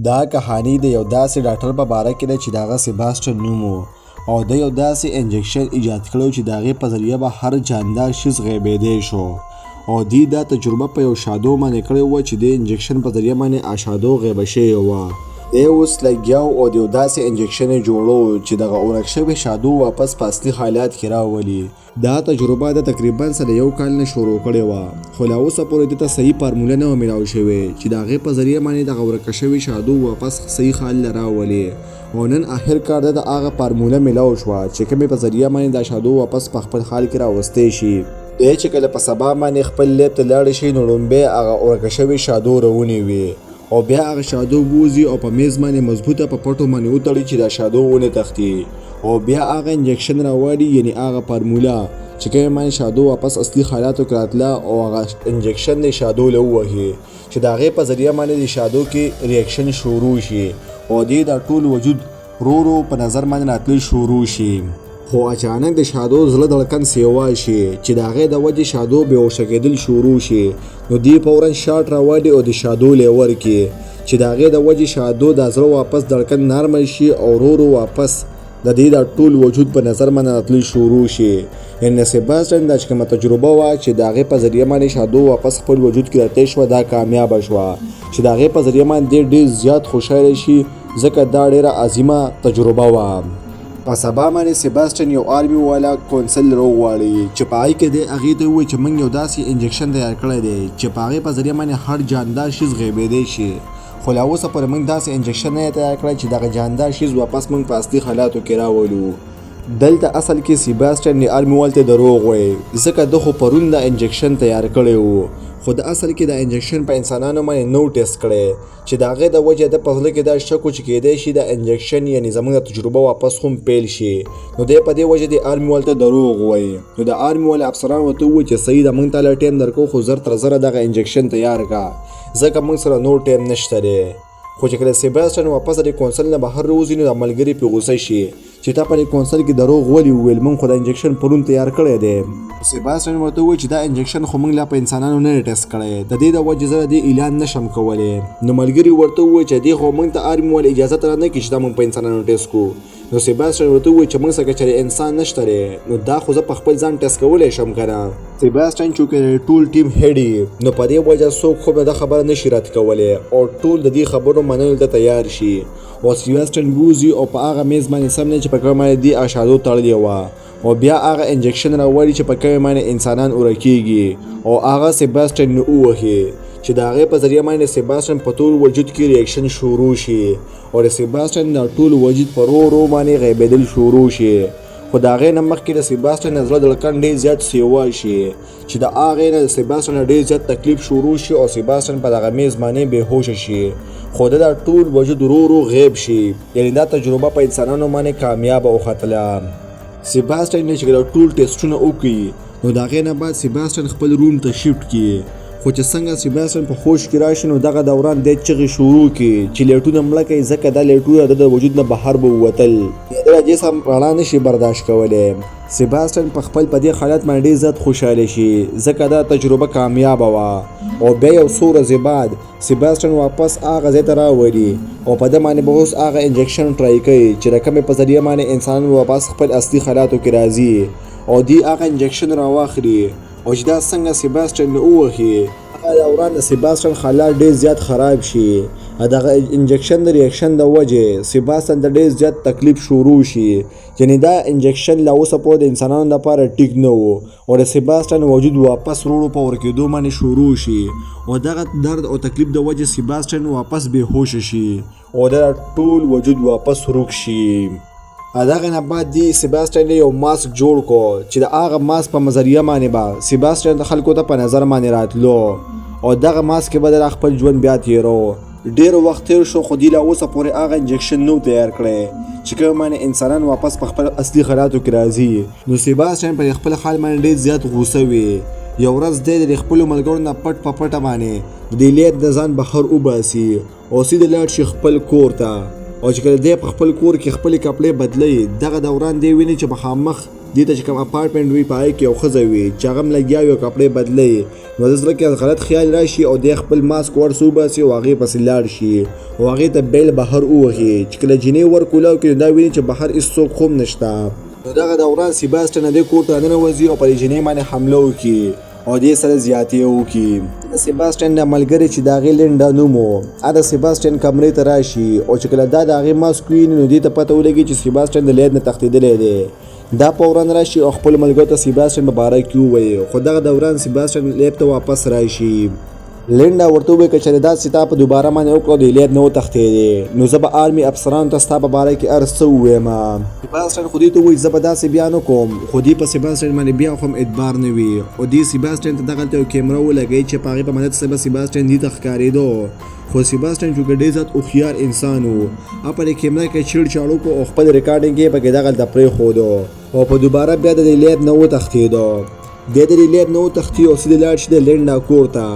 دا کهانی د یو داسې ډاکټر په باره کې ده چې د هغه سیباسټن نوم و او ده یو داسې انجکشن ایجاد کړی چې د هغې په ذریعه به هر جاندار شیز غیبېدی شو او دی دا تجربه په یو شادو باندې کړې وه چې د انجکشن په ذریعه باندې اشادو غیبه شوې وه. دی اوس لګیا و او د یو داسې انجکشن یې جوړو چې دغه ورک شوی شادو واپس په اصلي حالات کې راولي. دا تجربه ده تقریبا څه د یو کال نه شروع کړې وه خو لا اوسه پورې ده ته صحیح فارموله نه وه ملاو شوې چې د هغې په ذریعه باندې دغه ورکه شوې شادو واپس صحیح حال له راولي او نن اخر کار ده ته هغه فارموله ملاو شوه چې کومې په ذریعه باندې دا شادو واپس په خپل حال کې راوستی شي. دی چې کله په سبا باندې خپل لیب ته لاړ شي نو ړومبی هغه ورکه شوې شادو راونیوي او بیا هغه شادو بوزي او په میز باندې مضبوطه په پټو باندې وتړي چې دا شادو ونه تښتي او بیا هغه انجکشن راواړي، یعنی هغه فارموله چې کومې باندې شادو واپس اصلي حالاتو کې راتله او هغه انجکشن د شادو له ووهي چې د هغې په ذریعه باندې د شادو کې ریاکشن شروع شي او دې دا ټول وجود ورو ورو په نظر باندې راتلل شروع شي. خو اچانک د شادو زړه دړکن سیوا شي چې د هغې د وجې شادو بې هوشه کېدل شروع شي، نو دی فورا شاټ راواړي او د شادو له ورکي چې د هغې د وجې شادو دا زړه واپس دړکن نارمل شي او ورو ورو واپس د دې دا ټول وجود په نظر باندې راتلل شروع شي. یعنی سیباسټن دا چې کومه تجربه وه چې د هغې په ذریعه باندې شادو واپس خپل وجود کې راتلی شوه، دا کامیابه شوه چې د هغې په ذریعه باندې دی ډېر زیات خوشحاله شي، ځکه دا ډېره عظیمه تجربه وه. په سبا باندې سیباسټن یو آرمي والا کونسل راوغواړي چې په هغې کې دی هغې ته ووایي چې موږ یو داسې انجکشن تیار کړی دی چې په هغې په ذریعه باندې هر جاندار شیز غیبېدی شي، خو لا اوسه پورې موږ داسې انجکشن نه دی تیار کړی چې دغه جاندار شیز واپس موږ په اصلي حالاتو کې راولو. دلته اصل کې سیباسټن د آرمي وال ته دروغ وایي، ځکه ده خو پرون دا انجکشن تیار کړی و، خو ده اصل کې دا انجکشن په انسانانو باندې نه و ټیسټ کړی چې د هغې د وجې د په زړه کې دا شک و چې کیدای شي دا انجکشن یعنی زموږ د تجربه واپس هم پیل شي، نو دی په دې وجه د آرمي وال ته دروغ وایي. نو د آرمي وال افسران ورته وویل چې صحیح ده، موږ تاله ټایم درکو خو زر تر زره دغه انجکشن تیار کا، ځکه موږ سره نور ټایم نشته دی. خو چې کله سیباسټن واپس د کونسل نه بهر راوځي نو د ملګري پې غوسه شي چې تا په دې کونسل کې دروغ ولې وویل، موږ خو دا انجکشن پرون تیار کړی دی. سیباسټن ورته وویل چې دا انجکشن خو موږ لا په انسانانو نه دی ټیسټ کړی، د دې د وجې زه د دې اعلان نه شم کولی. نو ملګري ورته وویل چې دې خو موږ ته آرمي والې اجازه ته رانه کړي چې دا موږ په انسانانو ټیسټ کړو. نو سیباسټن ورته وویل چې موږ سره که چېرې انسان نشته دی نو دا خو زه په خپل ځان ټیسټ کولی شم که نه. سیباسټن چونکې د ټول ټیم هیډ یي نو په دې وجه څوک خو به دا خبره نه شي رد کولی او ټول د دې خبرو منلو ته تیار شي. او سیباسټن بوځي او په هغه میز باندې سم دی چې په کومه باندې دې اشادو تړلې وه او بیا هغه انجکشن راوړي چې په کومه باندې انسانان ورکیږي او هغه سیباسټن نو ووهي چې د هغې په ذریعه باندې سیباسټن په ټول وجود کې ریاکشن شروع شي او د سیباسټن د ټول وجود په رو رو باندې غیبېدل شروع شي. خو د هغې نه مخکې د سیباسټن د زړه دړکن ډېر زیات سیوا شي چې د هغې نه د سیباسټن ډېر زیات تکلیف شروع شي او سیباسټن په دغه میز باندې بې هوشه شي، خو د دا ټول وجود ورو ورو غیب شي. یعنی دا تجربه په انسانانو باندې کامیابه وختله. سیباسټن چې کله ټول ټیسټونه وکړي نو د هغې نه بعد سیباسټن خپل روم ته شفټ کړي، خو چې څنګه سیباسټن په هوش کې راشي نو دغه دوران دی چغې شروع کړي چې لیټونه مړه کړئ، ځکه دا لیټونه د ده د وجود نه بهر به ووتل، د ده جسم رڼا نه شي برداشت کولی. سیباسټن په خپل په دې حالت باندې ډېر زیات خوشحاله شي، ځکه دا تجربه کامیابه وه. او بیا یو څو ورځې بعد سیباسټن واپس هغه ځای ته راولي او په ده باندې به اوس هغه انجکشن ټرای کوي چې د کومې په ذریعه باندې انسانان واپس خپل اصلي حالاتو کې راځي او دی هغه انجکشن راواخلي او چې دا څنګه سیباسټن له ووهي، هغه دوران د سیباسټن حالات ډېر زیات خراب شي. دغه انجکشن د ریاکشن د وجې سیباسټن ته ډېر زیات تکلیف شروع شي. یعنی دا انجکشن لا اوسه پورې د انسانانو لپاره ټیک نه و او د سیباسټن وجود واپس ورو په ورکېدو باندې شروع شي او دغه درد او تکلیف د وجې سیباسټن واپس بې هوشه شي او دغه ټول وجود واپس ورک شي. دغه نه بعد دی سیباسټن یو ماسک جوړ کو چې د هغه ماسک په ذریعه باندې به سیباسټن د خلکو ته په نظر باندې راتلو او دغه ماسک به د خپل ژوند بیا تیرو. ډېر وخت تیر شو خو دی لا اوسه پورې هغه انجکشن نه و تیار کړی چې کوم باندې انسانان واپس په خپل اصلي حالاتو کې راځي. نو سیباسټن په خپل حال باندې ډېر زیات غوسه وي. یو ورځ دی د خپلو ملګرو نه پټ په پټه باندې د دې لیب د ځان بهر وباسي او سیده لاړ شي خپل کور ته. او چې کله دی په خپل کور کې خپلې کپړې بدلوي، دغه دوران دی ویني چې مخامخ د دې ته چې کوم اپارټمنټ وي په هغې کې یو ښځه وي چې هغه هم لګیا وي او کپړې بدلوي. نو د زړه کې غلط خیال راشي او دی خپل ماسک ورڅ وباسي او هغې پسې لاړ شي او هغې ته بیل بهر ووهي. چې کله جینۍ ور کولاو کړي نو دا ویني چې بهر هیڅوک هم نشته. نو دغه دوران سیباسټن د دې کور ته ننوځي او په دې جینۍ باندې حمله وکړي او دې سره زیاتې وکړي. د سیباسټن د ملګري چې د هغې لینډا نوم و، هغه د سیباسټن کمرې ته راشي او چې کله دا د هغې ماسک ویني نو دې ته پته ولګي چې سیباسټن د لیب نه تښتېدلی دی. دا فوراً راشي او خپلو ملګرو ته سیباسټن په باره کې ووایي، خو دغه دوران سیباسټن لیب ته واپس راشي. لینډا ورته وویل که چېرې داسې تا په دوباره باندې وکړو د لیب نه وتښتېدې نو زه به آرمي افسرانو ته ستا په باره کې هر څه ووایم. سیباسټن خو دې ته وویل زه به داسې بیا نه کوم، خو دې په سیباسټن باندې بیا هم اعتبار نه وي او دې سیباسټن ته دغلته یو کیمره ولګوي چې په هغې په مدد سره به سیباسټن دې ته ښکارېدو. خو سیباسټن چونکه ډېر زیات هوښیار انسان و، هغه په دې کیمره کې چړ چاړ وکړو او خپل ریکارډینګ یې پکې دغلته پرېښودو او په دوباره بیا د دې لیب نه وتښتېدو. دی د دې لیب نه وتښتي او سیده لاړ شي د لینډا کور ته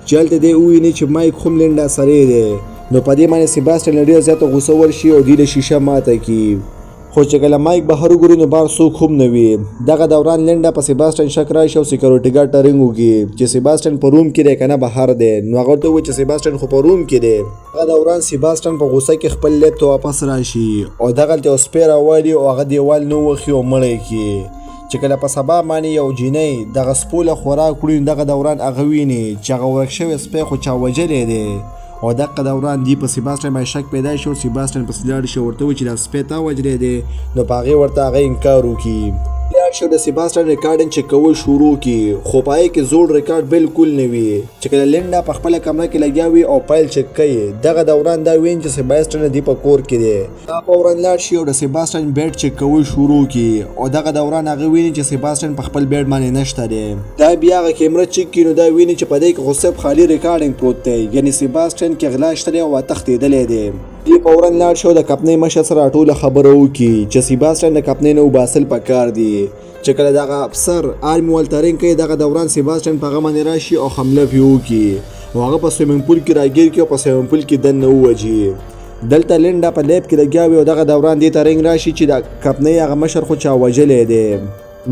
چې هلته دی وویني چې مایک هم لینډا سره دی. نو په دې باندې سیباسټن له ډېره زیاته غوسه ورشي او دی له شیشه ماته کړي. خو چې کله مایک بهر وګوري نو بار څوک هم نه وي. دغه دوران لینډا په سیباسټن شک راشي او سیکورټي ګارډ ته رنګ وکړي چې سیباسټن په روم کې دی که نه بهر دی. نو هغه ورته وویل چې سیباسټن خو په روم کې دی. دغه دوران سیباسټن په غوسه کې خپل لیب ته واپس راشي او دغلته یو سپی راوالي او هغه دیوال نه ووهي او مړی کړي. چې کله په سبا باندې یو جینۍ دغه سپو له خوراک وړي نو دغه دوران هغه ویني چې هغه ورک شوی سپی خو چا وژلی دی. او دقه دوران دی په سیباسټن باندې شک پیدا شي او سیباسټن پسې لاړ شي او ورته وایي چې دا سپی تا وژلی دی. نو په هغې ورته هغه انکار وکړي. لاړ شي او د سیباسټن ریکارډینګ چک کول شروع کړي، خو په هغې کې زوړ ریکارډ بالکل نه وي. چې کله لینډا په خپله کمره کې لګیا وي او فایل چک کوي، دغه دوران دا ویني چې سیباسټن د دې په کور کې دی. دا فوراً لاړ شي او د سیباسټن بیډ چک کول شروع کړي او دغه دوران هغه ویني چې سیباسټن په خپل بیډ باندې نشته دی. دا بیا هغه کیمره چک کړي نو دا ویني چې په دې کې خو صرف خالي ریکارډینګ پروت دی، یعنی سیباسټن کې غلا شته دی او تښتېدلی دی. دی فوراً لاړ شي او د کمپنۍ مشر سره ټوله خبره وکړي چې سیباسټن د کمپنۍ نه وباسل پکار دي. چې کله دغه افسر آرمي وال ته رنګ کوي، دغه دوران سیباسټن په هغه باندې راشي او حمله پرې وکړي او هغه په سویمنګ پول کې راګیر کړي او په سویمنګ پول کې دننه ووژي. دلته لینډا په لیب کې لګیا وي او دغه دوران دې ته رنګ راشي چې د کمپنۍ هغه مشر خو چا وژلی دی.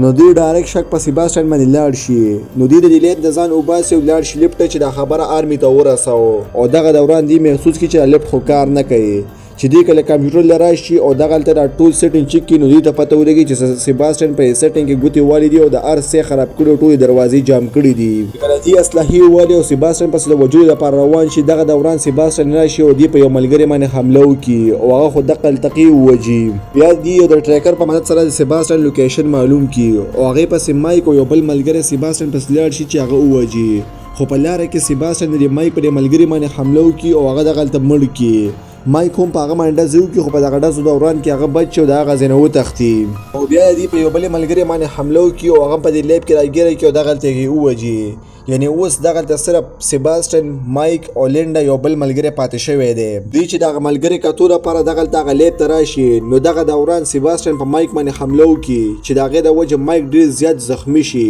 نو دوی ډایرک شک په سیباسټن باندې لاړ شي. نو دوی د دې لیب نه ځان وباسي او لاړ شي لیفټ ته چې دا خبره آرمي ته ورسوو. او دغه دوران دوی محسوس کړي چې دا لیفټ خو کار نه کوي. چې دوی کله کمپیوټر له راشي او دغلته دا ټول سیټینګ چک کړي نو دوی ته پته ولګي چې سیباسټن په سیټینګ کې ګوتې والي دي او د هر څه خراب کړي او ټولې دروازې جام کړي دي. کله دوی اسلحې ووالي او سیباسټن پسې د وژلو لپاره روان شي، دغه دوران سیباسټن راشي او دوی په یو ملګري باندې حمله وکړي او هغه خو دقلته کې ووژي. بیا دوی یو د ټریکر په مدد سره د سیباسټن لوکیشن معلوم کړي او هغې پسې مایک او یو بل ملګری سیباسټن پسې لاړ شي چې هغه ووژي. خو په لاره کې سیباسټن د دې مایک په دې ملګري باندې حمله وکړي او هغه دغلته مړ کړي. مایک هم په هغه باندې ډزې وکړي، خو په دغه ډزو دوران کې هغه بچ شي او د هغه ځای نه وتښتي. او بیا د دې په یو بل ملګري باندې حمله وکړي او هغه په دې لیب کې راګیره کړي او دغلته یې ووژي. یعنی اوس دغلته صرف سیباسټن، مایک او لینډا یو بل ملګری پاتې شوی دی. دوی چې دغه ملګری کتو لپاره دغلته هغه لیب ته راشي نو دغه دوران سیباسټن په مایک باندې حمله وکړي چې د هغې د وجې مایک ډېر زیات زخمی شي.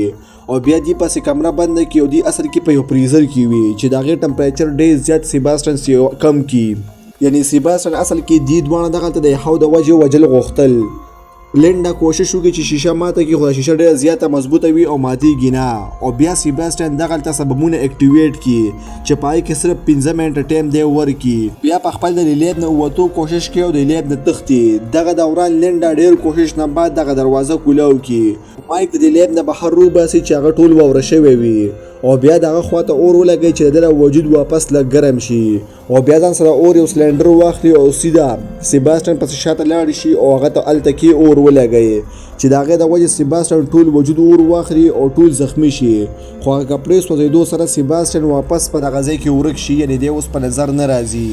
او بیا دی پسې کمره بنده کړي او دی اصل کې په یو فریزر کې وي چې د هغې ټمپریچر ډېر زیات سیباسټن کم کړي. یعنی سیباسټن اصل کې دی دواړه دغلته د یخو د وجې وژل غوښتل. لینډا کوشش وکړي چې شیشه ماته کړي، خو دا شیشه ډېره زیاته مضبوطه وي او ماتېږي نه. او بیا سیباسټن دغلته سببونه اکټیویټ کړي چې په هغې کې صرف 5 منټه ټایم دی ورکړي. بیا په خپل د لیب نه ووتو کوشش کوي او د لیب نه تښتي. دغه دوران لینډا ډېر کوشش نه بعد دغه دروازه کولاو کړي. مایک د دې لیب نه بهر روباسي چې هغه ټول واوره شوی وي او بیا د هغه خواته اور ولګوي چې د ده وجود واپس لږ ګرم شي. او بیا ځان سره اور یو سلنډر واخلي او سیده سیباسټن پسې شاته لاړ شي او هغه ته هلته کې اور ولګوي چې د هغې د وجې سیباسټن ټول وجود اور واخلي او ټول زخمی شي. خو هغه کپړې سوځېدو سره سیباسټن واپس په دغه ځای کې ورک شي، یعنې دی اوس په نظر نه راځي.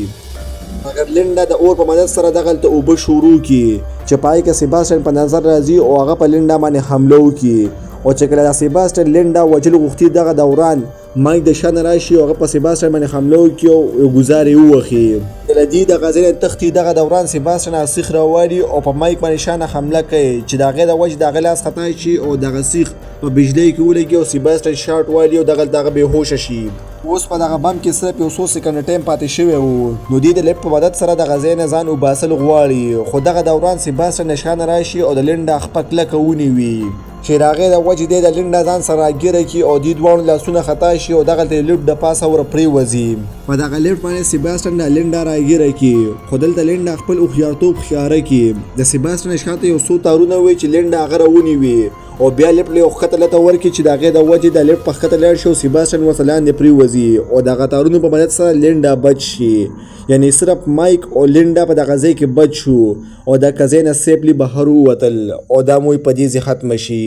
مګر لینډا د اور په مدد سره دغلته اوبه شروع کړي چې په هغې کې سیباسټن په نظر راځي او هغه په لینډا باندې حمله وکړي. او چې کله د سیباسټن لینډا وژل غوښتي، دغه دوران مایک د شا نه راشي او هغه په سیباسټن باندې حمله وکړي او یو ګزار یې ووهي. کله دی دغه ځای نه تښتي، دغه دوران سیباسټن هغه سیخ راوالي او په مایک باندې شا نه حمله کوي چې د هغې د وجې د هغه لاس خطا شي او دغه سیخ په بجلۍ کې ولګي او سیباسټن شارټ والي او دغلته هغه بېهوشه شي. اوس په دغه بم کې صرف یو څو سیکنډه ټایم پاتې شوی وو، نو دی د لفټ په مدد سره دغه ځای نه ځان وباسل غواړي، خو دغه دوران سیباسټن له شانه راشي او د لینډا خپه کلکه ونیوي، چې د هغې د وجې دی د لینډا ځان سره راګیره کړي او دی دواړو لاسونه خطا شي او دغلته د لفټ د پاسه ور پریوځي. په دغه لفټ باندې سیباسټن د لینډا راګیره کړي، خو دلته لینډا خپل هوښیارتوب ښکاره کړي، د سیباسټن شاته یو څو تارونه وي چې لینډا هغه راونیوي او بیا لفټ له یو ښکته لته ورکړي، چې د هغې د وجې د لفټ په ښکته لاړ شي او سیباسټن ورته لاندې پریوځي او د هغه تارونو په مدد سره لینډا بچ شي. یعنی صرف مایک او لینډا په دغه ځای کې بچ شو او د قضیې نه سیفلی بهر ووتل او دا مووي په دې ځای ختمه شي.